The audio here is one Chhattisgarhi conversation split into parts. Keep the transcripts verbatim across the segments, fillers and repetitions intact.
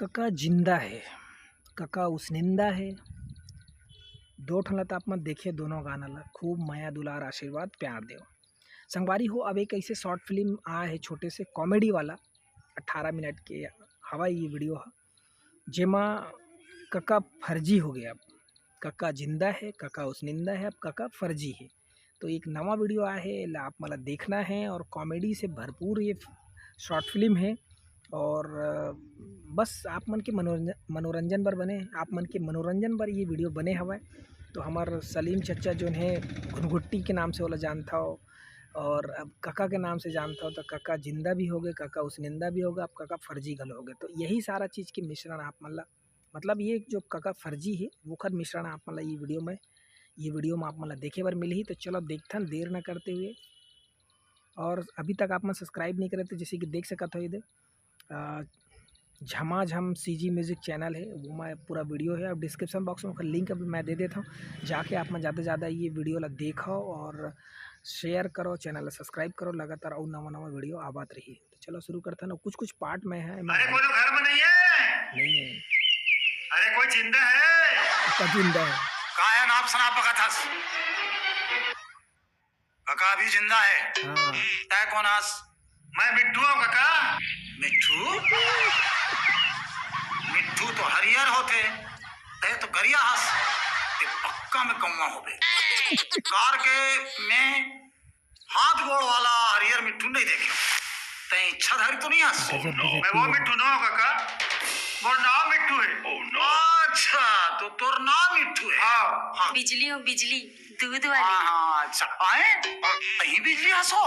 कका जिंदा हे, कका उसनिंदा हे। दो ठन ला त आप मन देखे दोनों गाना ला, खूब मया दुलार आशीर्वाद प्यार देव। संगवारी हो, अब एक ऐसे शॉर्ट फिल्म आए हे छोटे से कॉमेडी वाला, अठारह मिनट के हवा ये वीडियो ह, जेमा कका फर्जी हो गया। अब कका जिंदा हे, कका उसनिंदा हे, अब कका फर्जी हे। तो एक नवा वीडियो आए हे, एला आप मन ला देखना हे और कॉमेडी से भरपूर ये शॉर्ट फिल्म हे। और अ, बस आप मन के मनोरंजन, मनोरंजन बर बने, आप मन के मनोरंजन बर ये वीडियो बने हवय। तो हमर सलीम चच्चा जोन हे, घुनघुट्टी के नाम से ओला जानथव, और अब कका के नाम से जानथव, तो कका जिंदा भी हो गए, कका उसनिंदा भी हो गए, अब कका फर्जी घलो हो गए। तो यही सारा चीज़ के मिश्रण आप मन ला, मतलब ये जो कका फर्जी हे, ओखर मिश्रण आप मन ला ये वीडियो में, ये वीडियो में आप मन ला देखे बर मिलही। तो चलो देखथन देर न करते हुए। और अभी तक आप मन सब्सक्राइब नहीं करे तो जैसे कि देख सकत हो ये दे, अ, झमाझम सीजी म्यूजिक चैनल हे, वो मैं पूरा वीडियो हे और डिस्क्रिप्शन बॉक्स में ओकर लिंक अभी मैं दे देत हूँ, जाके आप मन ज़्यादा से ज़्यादा ये वीडियो ला देखो और शेयर करो, चैनल ला सब्सक्राइब करो, लगातार और नवा नवा वीडियो आबाद रही। तो चलो शुरू करते हैं ना, कुछ कुछ पार्ट में है, मैं अरे कोई तो घर में नहीं है। नहीं है। अरे कोई जिंदा है? कका जिंदा है। का है नाप सनाप बकत हस? कका अभी जिंदा है। हाँ। तय कौन हस? मैं मिट्ठू हूँ कका। मिट्ठू? मिट्ठू तो हरियर होथे, तय तो करिया हस। ते पक्का में कौवा होबे। कार के में हाथ गोड़ वाला हरियर मिट्ठू नहीं देखे। तय इच्छाधारी तो नहीं हस? गजब, गजब। मैं वो मिट्ठू ना हूँ कका, मोर नाम मिट्ठू है। अच्छा, तो तोर नाम मिट्ठू है। हाँ। हाँ। बिजली हो बिजली, दूध वाली। हाँ, हाँ, अच्छा। आए? कहीं बिजली हसो?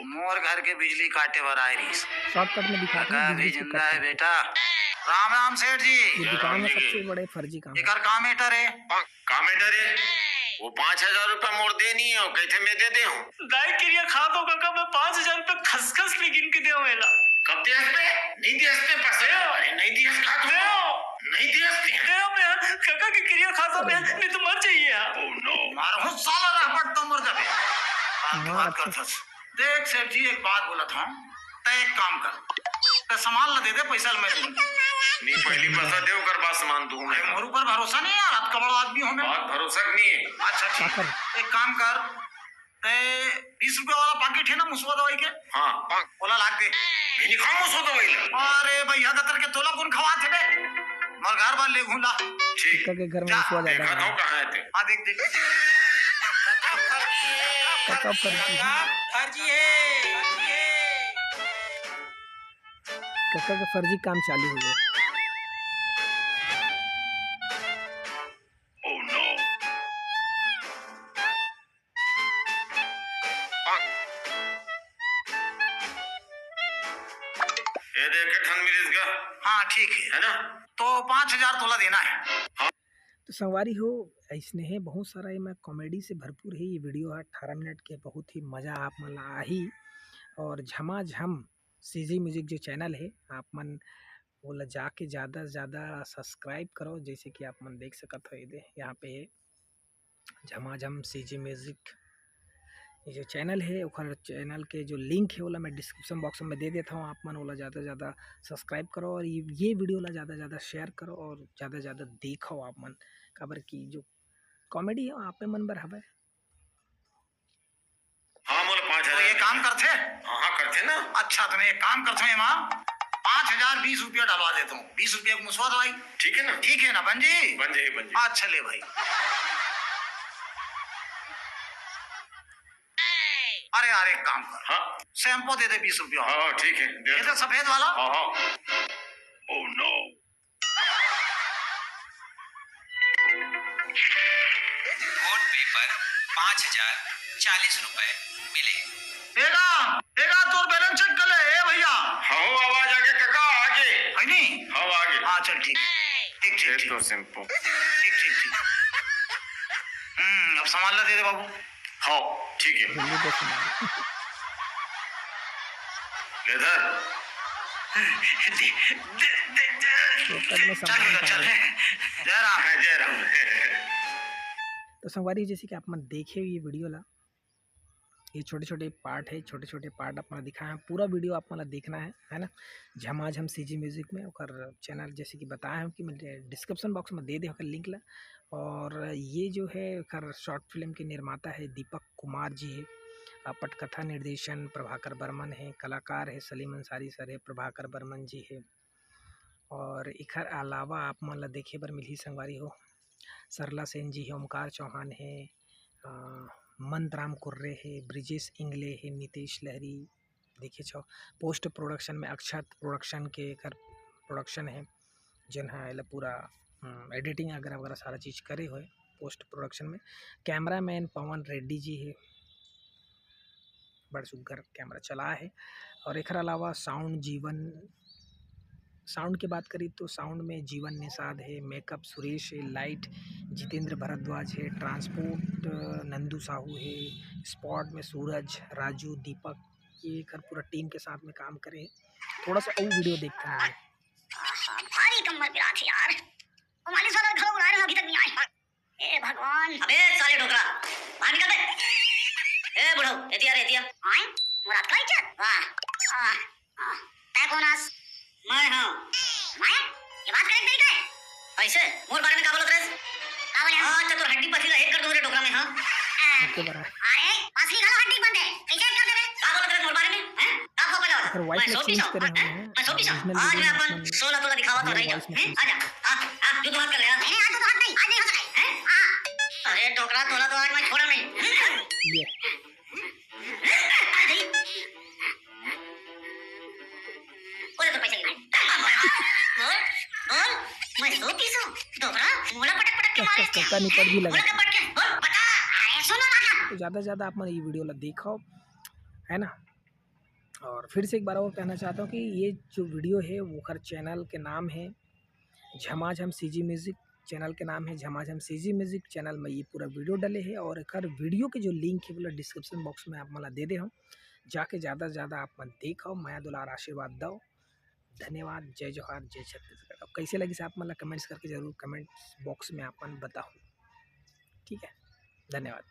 मोर घर के बिजली काटे बर आए रहीस। शॉर्टकट में दिखाते हैं कका बिजली भी से जिंदा कट है करके। बेटा। राम राम सेठ जी। ये दुकान में सबसे बड़े फर्जी काम है। एकर का मैटर है? का मैटर है? वो पाँच हजार रुपया मोर दे नहीं है, कहिथे मैं दे दे हूँ। दाई किरिया खात हो कका, मैं पाँच हजार रुपया खसखस ले गिन के दे हूँ एला। कब दे हस बे? नहीं दे हस बे पैसा। दे। अरे नहीं दे हस कहा तू। दे। नहीं दे हस बे। दे बे, कका के किरिया खात हो बे, नहीं तो मर जाइए आप। मारहूँ साला रहपट तो मर जाबे। फालतू बात करथस। देख सेठ जी, एक बात बोलत हूँ, तय एक काम कर, तय सामान ला दे दे, पैसा ला मैं दूँ। नहीं, पहली पैसा दे, ओकर बाद सामान दूँ मैं। अरे, मोर ऊपर भरोसा नहीं है यार, अतका बड़ा आदमी हूँ मैं। बात भरोसा के नहीं है। अच्छा, ठीक। एक काम कर, तय बीस रुपया वाला पाकिट है ना मुसवा दवाई के? हाँ। ओला लाग दे। मैं नहीं खाऊँ मुसवा दवाई ला। अरे भैया, दतर के तोला कौन खवाथे बे? मोर घर बर ले घूला। ठीक। कका के घर में जा। मुसवा ज्यादा देखा है। था कहाँ है ते? हाँ, देख, देख। कका फर्जी है। फर्जी है। कका का फर्जी काम चालू हो गया। ये देख के ठन मिलिस गा। हाँ, ठीक है। है ना? तो पाँच हजार तोला देना है। तो संगवारी हो, ऐसने हे बहुत सारा एमा कॉमेडी से भरपूर हे। ये वीडियो ह अठारह मिनट के, बहुत ही मज़ा आप मन ला आही। और झमाझम सीजी म्यूजिक जो चैनल हे, आप मन ओला जाके ज़्यादा से ज़्यादा सब्सक्राइब करो। जैसे कि आप मन देख सकत हो, ये दे, यहाँ पे हे झमाझम सीजी म्यूजिक, ये जो चैनल हे, ओकर चैनल के जो लिंक हे, ओला मैं डिस्क्रिप्शन बॉक्स में दे देता हूँ। आप मन ओला ज़्यादा से ज़्यादा सब्सक्राइब करो और ये, ये वीडियो ला ज़्यादा से ज़्यादा शेयर करो और ज़्यादा से ज़्यादा देखो आप मन, काबर कि जो कॉमेडी हे, आपे मन बर हवय। हाँ, मोला पाँच हजार तो ये काम करथे? हाँ, हाँ, करथे ना। अच्छा, तो मैं एक काम करथों, एमा पाँच हजार बीस रुपया डलवा देथों, बीस रुपया के मुसवा दवाई। ठीक है ना? ठीक है ना, बन जी? बन जाही, बन जाही। अच्छा, ले भाई। अरे यार, एक काम कर। हाँ। शैम्पू दे दे बीस रुपया। हाँ, हाँ, ठीक है, दे ये दो। तो सफेद वाला। हाँ, हाँ। Oh no। फोन पे पर पाँच हजार चालीस रुपए मिले। एगा, एगा, तोर बैलेंस चेक कर ले, ए भैया। हाँ, आवाज आगे कका, आगे। है नी? हाँ, आगे। हाँ, चल, ठीक। ठीक, ठीक, ये ठीक। तो शैम्पू। ठीक, ठीक, ठीक। हम्म, अब सामान ला दे दे बाबू। हाँ, ठीक है। जल्दी दे सामान। ले धर। दे, दे, दे, दे। तो कल में चल, सामान चल। जय राम। हाँ, जय राम। तो संगवारी, जैसे कि आप मन देखे ये वीडियो ला, ये छोटे-छोटे पार्ट है, छोटे-छोटे पार्ट आप मन ला दिखाए हँव, पूरा वीडियो आप मन ला देखना है, है ना? झमाझम सीजी म्यूजिक में ओकर चैनल, जैसे कि बताए हँव कि मैं डिस्क्रिप्शन बॉक्स में दे दे हँव ओकर लिंक ला। और ये जो है ओकर शॉर्ट फिल्म के निर्माता है दीपक कुमार जी है। अ, पटकथा निर्देशन प्रभाकर बर्मन है, कलाकार है सलीम अंसारी सर है, प्रभाकर बर्मन जी है। और एखर अलावा आप मन ला देखे बर मिलही संगवारी हो, सरला सेन जी हे, ओमकार चौहान हे, अ, मंत राम कुर्रे हे, ब्रिजेश इंगले हे, नितेश लहरी, देखे छो, पोस्ट प्रोडक्शन में अक्षत प्रोडक्शन के एकर प्रोडक्शन हे, जेन ह एला पूरा, उम, एडिटिंग वगैरह, वगैरह सारा चीज करे हुए पोस्ट प्रोडक्शन में। कैमरामैन पवन रेड्डी जी हे, बड़ सुग्घर कैमरा चला हे। और एखर अलावा साउंड जीवन, साउंड के बात करी तो साउंड में जीवन निषाद हे, मेकअप सुरेश हे, लाइट जितेंद्र भारद्वाज हे, ट्रांसपोर्ट नंदू साहू हे, स्पॉट में सूरज, राजू, दीपक, ये एखर पूरा टीम के साथ में काम करे हे। थोड़ा सा अउ वीडियो देखते हैं। आहा, भारी कमर पिरात हे यार। वो मालिश वाला घलो बुलाए रहे, अभी तक नहीं आए। ए भगवान। अबे साले डोकरा, बाहर निकल बे। ए बुढ़ऊ, एती आ रे, एती आ। आए? मुराद का इज्जत? वाह। आह, आह। तै कौन आस? मैं हँव। मैं? ये बात करे तरीका है? कैसे? मोर बारे में का बोलत रहे? का बोले हम? हाँ, अच्छा, तोर हड्डी पसली ला एक कर दूँ रे डोकरा में, हाँ। अरे, पसली घलो हड्डी बनथे, कैसे एक कर देबे? का बोलत रहे मोर बारे में? हैं? का खोपा ला? अगर वॉइस मैं में सोपी चेंज सा, करे हैं? हुए हैं, मैं सोपी सा। ओरिजिनल आज वीडियो मैं में अपन अपन सोला तोला दिखावा तो रियल रही वॉइस में हैं? चेंज आजा। आ, आ, तू तो हाथ कर ले, हाँ। नहीं, नहीं, आज तो हाथ नहीं, आज नहीं हो सकता है। हैं? हाँ। अरे डोकरा, तोला तो आज मैं छोड़ा नहीं। ये। बोल, बोल, मैं सोपी सा। डोकरा, मोला पटक पटक के मारे। कस, कस, कस, कस, बोल, बता। अरे सुनो ना। तो ज़्यादा से ज़्यादा आप मन ये वीडियो ला देखो, है ना? और फिर से एक बार और कहना चाहता हूँ कि ये जो वीडियो है, वो ओकर चैनल के नाम है झमाझम सीजी म्यूजिक, चैनल के नाम है झमाझम सीजी म्यूजिक। चैनल में ये पूरा वीडियो डले हे और एकर वीडियो के जो लिंक हे, वो ला डिस्क्रिप्शन बॉक्स में आप मन ला दे दे हँव। जाके ज़्यादा से ज़्यादा आप मन देखव, मया दुलार आशीर्वाद दव। धन्यवाद, जय जोहार, जय छत्तीसगढ़। अब कैसे लगिस आप मन ला कमेंट्स करके जरूर कमेंट्स बॉक्स में आप मन बताहू। ठीक है, धन्यवाद।